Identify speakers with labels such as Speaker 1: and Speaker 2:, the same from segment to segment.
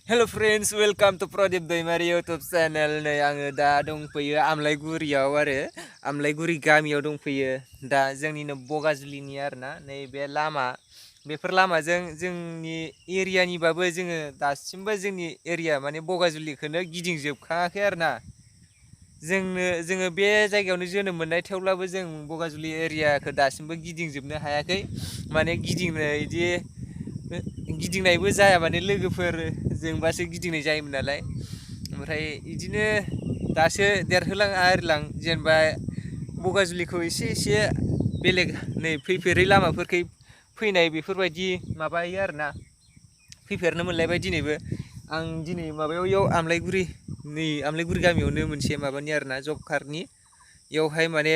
Speaker 1: Hello friends, welcome to Pradip Daimari YouTube channel. नै आङो दा दंफैयो आमलायगुरियाव आरो आमलायगुरि गामियाव दंफैयो दा जोंनिनो बगाजुलिनि आरोना नैबे लामा बेफोर लामाजों जोंनि एरियानिबाबो जोङो दासिमबो जोंनि एरिया माने बगाजुलिखौनो गिदिंजोबखाङाखै आरोना जोङो बे जायगायावनो जोनोम मोननाय थेवब्लाबो जों बगाजुलि एरियाखौ दासिमबो गिदिंजोबनो हायाखै माने गिदिंनो इदि गिदिंनायबो जाया माने लोगोफोर जोंबासो गिदिंनाय जायोमोन नालाय ओमफ्राय इदिनो दासो देरहोलां आरिलां जेनेबा बगाजुलिखौ एसे बेलेग नै फैफेरै लामाफोरखै फैनाय बेफोरबायदि माबायो आरोना फैफेरनो मोनलायबाय दिनैबो आं दिनै माबायाव इयाव आमलायगुरि गामियावनो मोनसे माबानि आरोना जब कार्डनि इयावहाय माने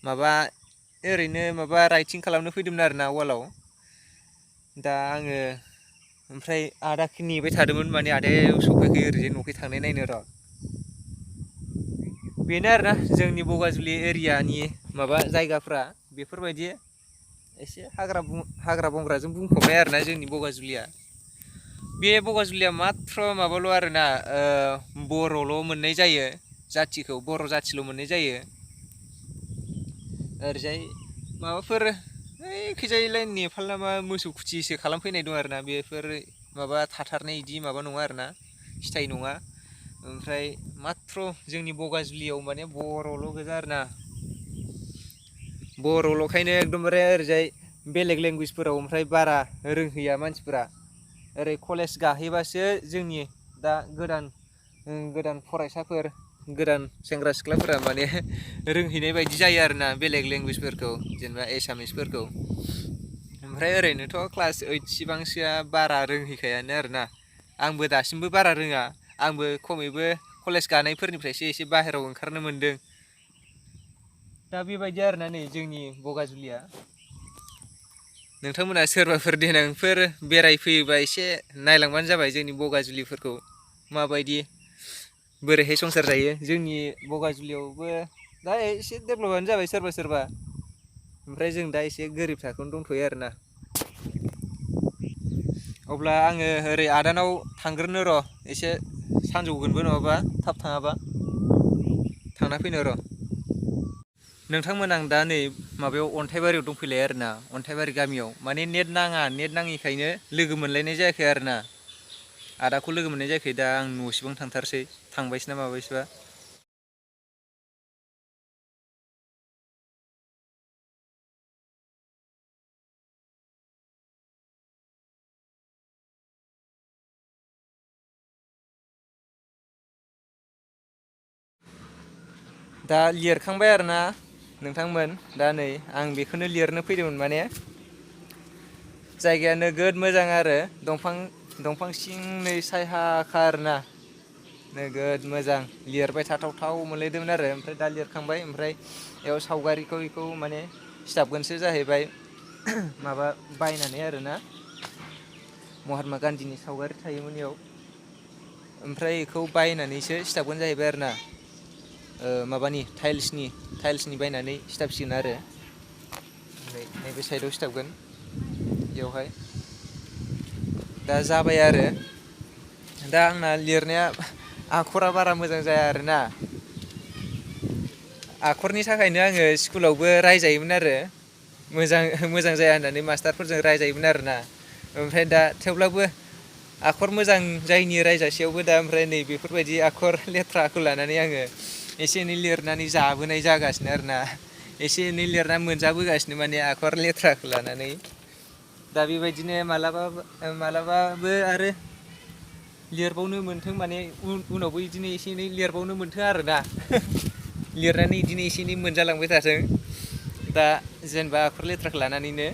Speaker 1: माबा ओरैनो माबा राइटिं खालामनो फैदोंमोन आरोना वालाव दा आङो ओमफ्राय आदाखौ नेबाय थादोंमोन माने आदाया सफैयाखै ओरैजाय न'खै थांनाय नायनो र' बेनो आरोना जोंनि बगाजुलि एरियानि माबा जायगाफ्रा बेफोरबायदि एसे हाग्रा बंग्राजों बुंफबनाय आरोना जोंनि बगाजुलिया बे बगाजुलिया माथ्र माबाल' आरोना बर'ल' मोननाय जायो जाथिखौ बर' जाथिल' मोननाय जायो ओरैजाय माबाफोर ओइखैजायलाय नेपाल नामा मोसौ खुथिसो खालामफैनाय दं आरोना बेफोर माबा थाथारनाय इदि माबा नङा आरोना सिथाइ नङा ओमफ्राय माथ्र जोंनि बगाजुलियाव माने बर'ल' गोजा आरोना बर'ल'खायनो एकदमबारे ओरैजाय बेलेग लेंगुवेजफोराव ओमफ्राय बारा रोंहैया मानसिफोरा ओरै कलेज गाहैबासो जोंनि दा गोदान फरायसाफोर गोदान सेंग्रा सिख्लाफोरा माने रोंहैनाय बायदि जायो आरोना बेलेग लेंगुवेजफोरखौ जेनेबा एसामिसफोरखौ ओमफ्राय ओरैनोथ' क्लास 8 सिबांसोआ बारा रोंहैखायानो आरोना आंबो दासिमबो बारा रोङा आंबो खमैबो कलेज गानायफोरनिफ्रायसो एसे बाहेरायाव ओंखारनो मोनदों दा बेबायदि आरोना नै जोंनि बगाजुलिया नोंथांमोना सोरबाफोर देनांफोर बेरायफैयोबा एसे नायलांबानो जाबाय जोंनि बगाजुलिफोरखौ माबायदि बोरैहाय संसार जायो जोंनि बगाजुलियावबो दा एसे डेभेलपआनो जाबाय सोरबा ओमफ्राय जों दा एसे गोरिब थाखोआवनो दंथ'यो आरोना अब्ला आङो ओरै आदानाव थांग्रोनो र' एसे सानजौगोनबो नङाबा थाब थाङाबा थांना फैनो र' नोंथांमोन आं दा नै माबायाव अन्थाइबारियाव दंफैलाय आरोना अन्थाइबारि गामियाव माने नेट नाङिखायनो लोगो मोनलायनाय जायाखै आरोना आदाखौ लोगो मोननाय जायाखै दा आं न'सिबां थांथारसै थांबायसोना माबायसोबा दा लिरखांबाय आरोना नोंथांमोन दा नै आं बेखौनो लिरनो फैदोंमोन माने जायगाया नोगोद मोजां आरो दंफां सिं नै सायहाखा आरोना नोगोद मोजां लिरबाय थाथावथाव मोनलायदोंमोन आरो ओमफ्राय दा लिरखांबाय ओमफ्राय बेयाव सावगारिखौ बेखौ माने सिथाबगोनसो जाहैबाय माबा बायनानै आरोना महात्मा गान्धीनि सावगारि थायोमोन इयाव ओमफ्राय बेखौ बायनानैसो सिथाबगोन जाहैबाय आरोना माबानि टाइल्सनि बायनानै सिथाबसिगोन आरो ओमफ्राय नैबे साइडआव सिथाबगोन बेवहाय दा जाबाय आरो दा आंना लिरनाया आखरा बारा मोजां जाया आरोना आखरनि थाखायनो आङो स्कुलावबो रायजायोमोन आरो मोजां जाया होननानै मास्टारफोरजों रायजायोमोन आरोना ओमफ्राय दा थेवब्लाबो आखर मोजां जायिनि रायजासेयावबो दा ओमफ्राय नै बेफोरबायदि आखर लेथ्राखौ लानानै आङो एसे एनै लिरनानै जाबोनाय जागासिनो आरोना एसे एनै लिरनानै मोनजाबोगासिनो माने आखर लेथ्राखौ लानानै दा बेबायदिनो मालाबाबो आरो लिरबावनो मोन्थों माने उनावबो बिदिनो एसे एनै लिरबावनो मोन्थों आरोना लिरनानै बिदिनो एसे एनै मोनजालांबाय थाथों दा जेनेबा आखर लेथ्राखौ लानानैनो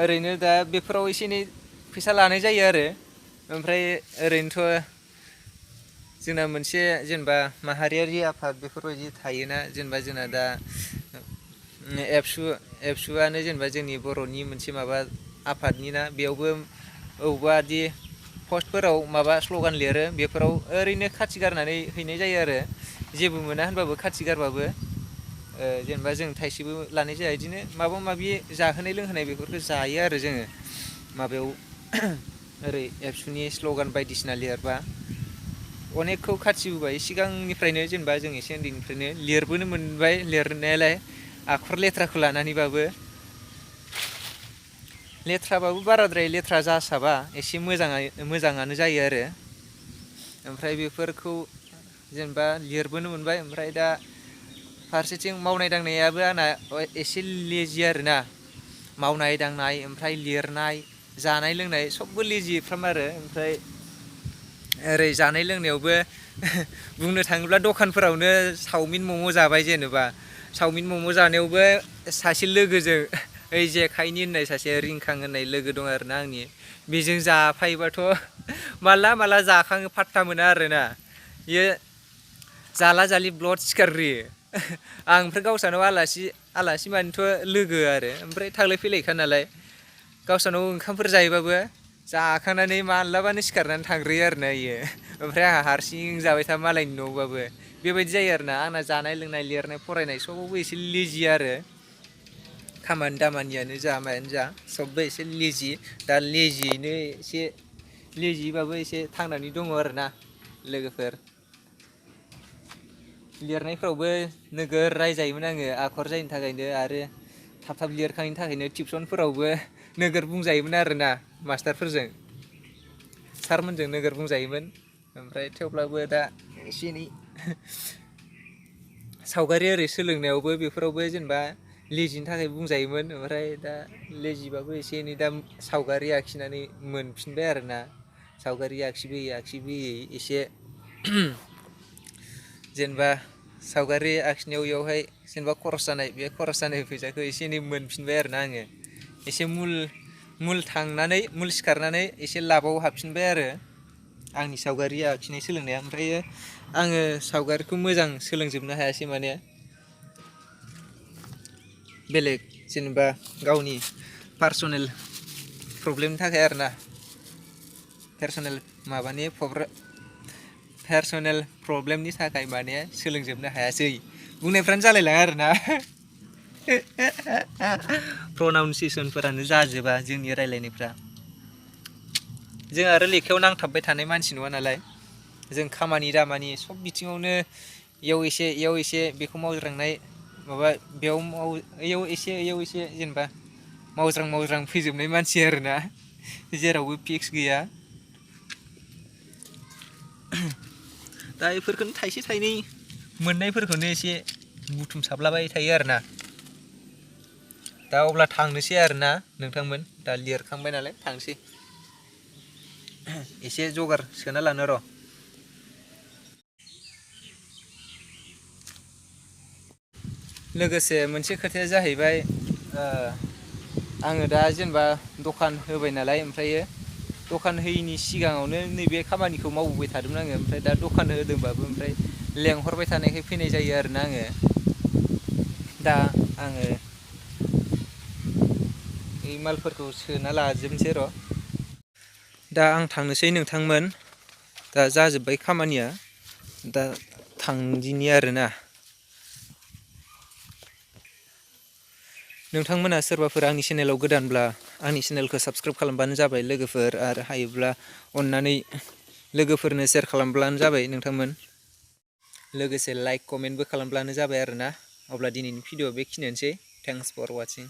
Speaker 1: ओरैनो दा बेफोराव एसे एनै फैसा लानाय जायो आरो ओमफ्राय ओरैनोथ' जोंना मोनसे जेनेबा माहारियारि आफाद बेफोरबायदि थायोना जेनेबा जोंना दा एबसुआनो जेनेबा जोंनि बर'नि मोनसे माबा आफादनि ना बेयावबो अबावबादि पस्टफोराव माबा स्ल'गान लिरो बेफोराव ओरैनो खाथि गारनानै हैनाय जायो आरो जेबो मोना होनबाबो खाथि गारबाबो जेनेबा जों थाइसेबो लानाय जाया बिदिनो माबा माबि जाहोनाय लोंहोनाय बेफोरखौ जायो आरो जोङो माबायाव ओरै एबसुनि स्ल'गान बायदिसिना लिरबा अनेकखौ खाथिबोबाय सिगांनिफ्रायनो जेनेबा जों एसे उन्दैनिफ्रायनो लिरबोनो मोनबाय लिरनायालाय आखर लेथ्राखौ लानानैबाबो लेथ्राबाबो बाराद्राय लेथ्रा जासाबा एसे मोजाङानो जायो आरो ओमफ्राय बेफोरखौ जेनेबा लिरबोनो मोनबाय ओमफ्राय दा फारसेथिं मावनाय दांनायाबो आंना एसे लेजि आरोना मावनाय दांनाय ओमफ्राय लिरनाय जानाय लोंनाय सबबो लेजिफ्राम आरो ओमफ्राय ओरै जानाय लोंनायावबो बुंनो थाङोब्ला दखानफोरावनो चावमिन मम' जाबाय जेनेबा चावमिन मम' जानायावबो सासे लोगोजों ओइ जेखाइनि होननाय सासे रिंखां होननाय लोगो दं आरोना आंनि बेजों जाफायोबाथ' माला जाखाङो फात्ता मोना आरोना बियो जाला जालि ब्लड सिखारग्रोयो आं ओमफ्राय गावसानाव आलासि मानिथ' लोगो आरो ओमफ्राय थांलाय फैलायखा नालाय गावसानाव ओंखामफोर जायोबाबो जाखांनानै मालाबानो सिखारनानै थांग्रोयो आरोना इयो ओमफ्राय आंहा हारसिं जाबाय था मालायनि न'आवबाबो बेबायदि जायो आरोना आंना जानाय लोंनाय लिरनाय फरायनाय सबावबो एसे लेजि आरो खामानि दामानियानो जा मायानो जा सबबो एसे लेजि दा लेजियैनो एसे लेजिबाबो एसे थांनानै दङ आरोना लोगोफोर लिरनायफ्रावबो नोगोर रायजायोमोन आङो आखर जायिनि थाखायनो आरो थाब लिरखांनायनि थाखायनो टिउसनफोरावबो नोगोर बुंजायोमोन आरोना मास्टारफोरजों सारमोनजों नोगोर बुंजायोमोन ओमफ्राय थेवब्लाबो दा एसे एनै सावगारि ओरै सोलोंनायावबो बेफोरावबो जेनेबा लेजिनि थाखाय बुंजायोमोन ओमफ्राय दा लेजिबाबो एसे एनै दा सावगारि आखिनानै मोनफिनबाय आरोना सावगारि आखिबोयै एसे जेनेबा सावगारि आखिनायाव बेयावहाय जेनेबा खरस जानाय बे खरस जानाय फैसाखौ एसे एनै मोनफिनबाय आरोना आङो एसे मुल सिखारनानै एसे लाबाव हाबफिनबाय आरो आंनि सावगारि आखिनाय सोलोंनाया ओमफ्रायो आङो सावगारिखौ मोजां सोलोंजोबनो हायासै माने बेलेग जेनेबा गावनि पार्सनेल प्रब्लेमनि थाखाय आरोना पार्सनेल प्रब्लेमनि थाखाय माने सोलोंजोबनो हायासै बुंनायफ्रानो जालायलाङा आरोना प्रनाउनसियेसनफोरानो जाजोबा जोंनि रायलायनायफ्रा जों आरो लेखायाव नांथाबबाय थानाय मानसि नङा नालाय जों खामानि दामानि सब बिथिङावनो इयाव एसे बेखौ मावज्रांनाय माबा इयाव एसे जेनेबा मावज्रां फैजोबनाय मानसि आरोना जेरावबो फिक्स गैया दा बेफोरखौनो थाइसे थाइनै मोननायफोरखौनो एसे बुथुमसाबलाबाय थायो आरोना दा अब्ला थांनोसै आरोना नोंथांमोन दा लिरखांबाय नालाय थांसै एसे जगार सोना लानो र' लोगोसे मोनसे खोथाया जाहैबाय आङो दा जेनेबा दखान होबाय नालाय ओमफ्रायो दखान होयिनि सिगाङावनो नैबे खामानिखौ मावबोबाय थादोंमोन आङो ओमफ्राय दा दखान होदोंबाबो ओमफ्राय लेंहरबाय थानायखाय फैनाय जायो आरोना आङो दा आङो बे मालफोरखौ सोना लाजोबनोसै र' दा आं थांनोसै नोंथांमोन दा जाजोब्बाय खामानिया दा थांदिनि आरोना नोंथांमोना सोरबाफोर आंनि चेनेलाव गोदानब्ला आंनि चेनेलखौ साबस्क्राइब खालामबानो जाबाय लोगोफोर आरो हायोब्ला अननानै लोगोफोरनो शेयार खालामब्लानो जाबाय नोंथांमोन लोगोसे लाइक कमेन्टबो खालामब्लानो जाबाय आरोना अब्ला दिनैनि भिडिअ'आ बेखिनियानोसै थेंक्स फर वाचिं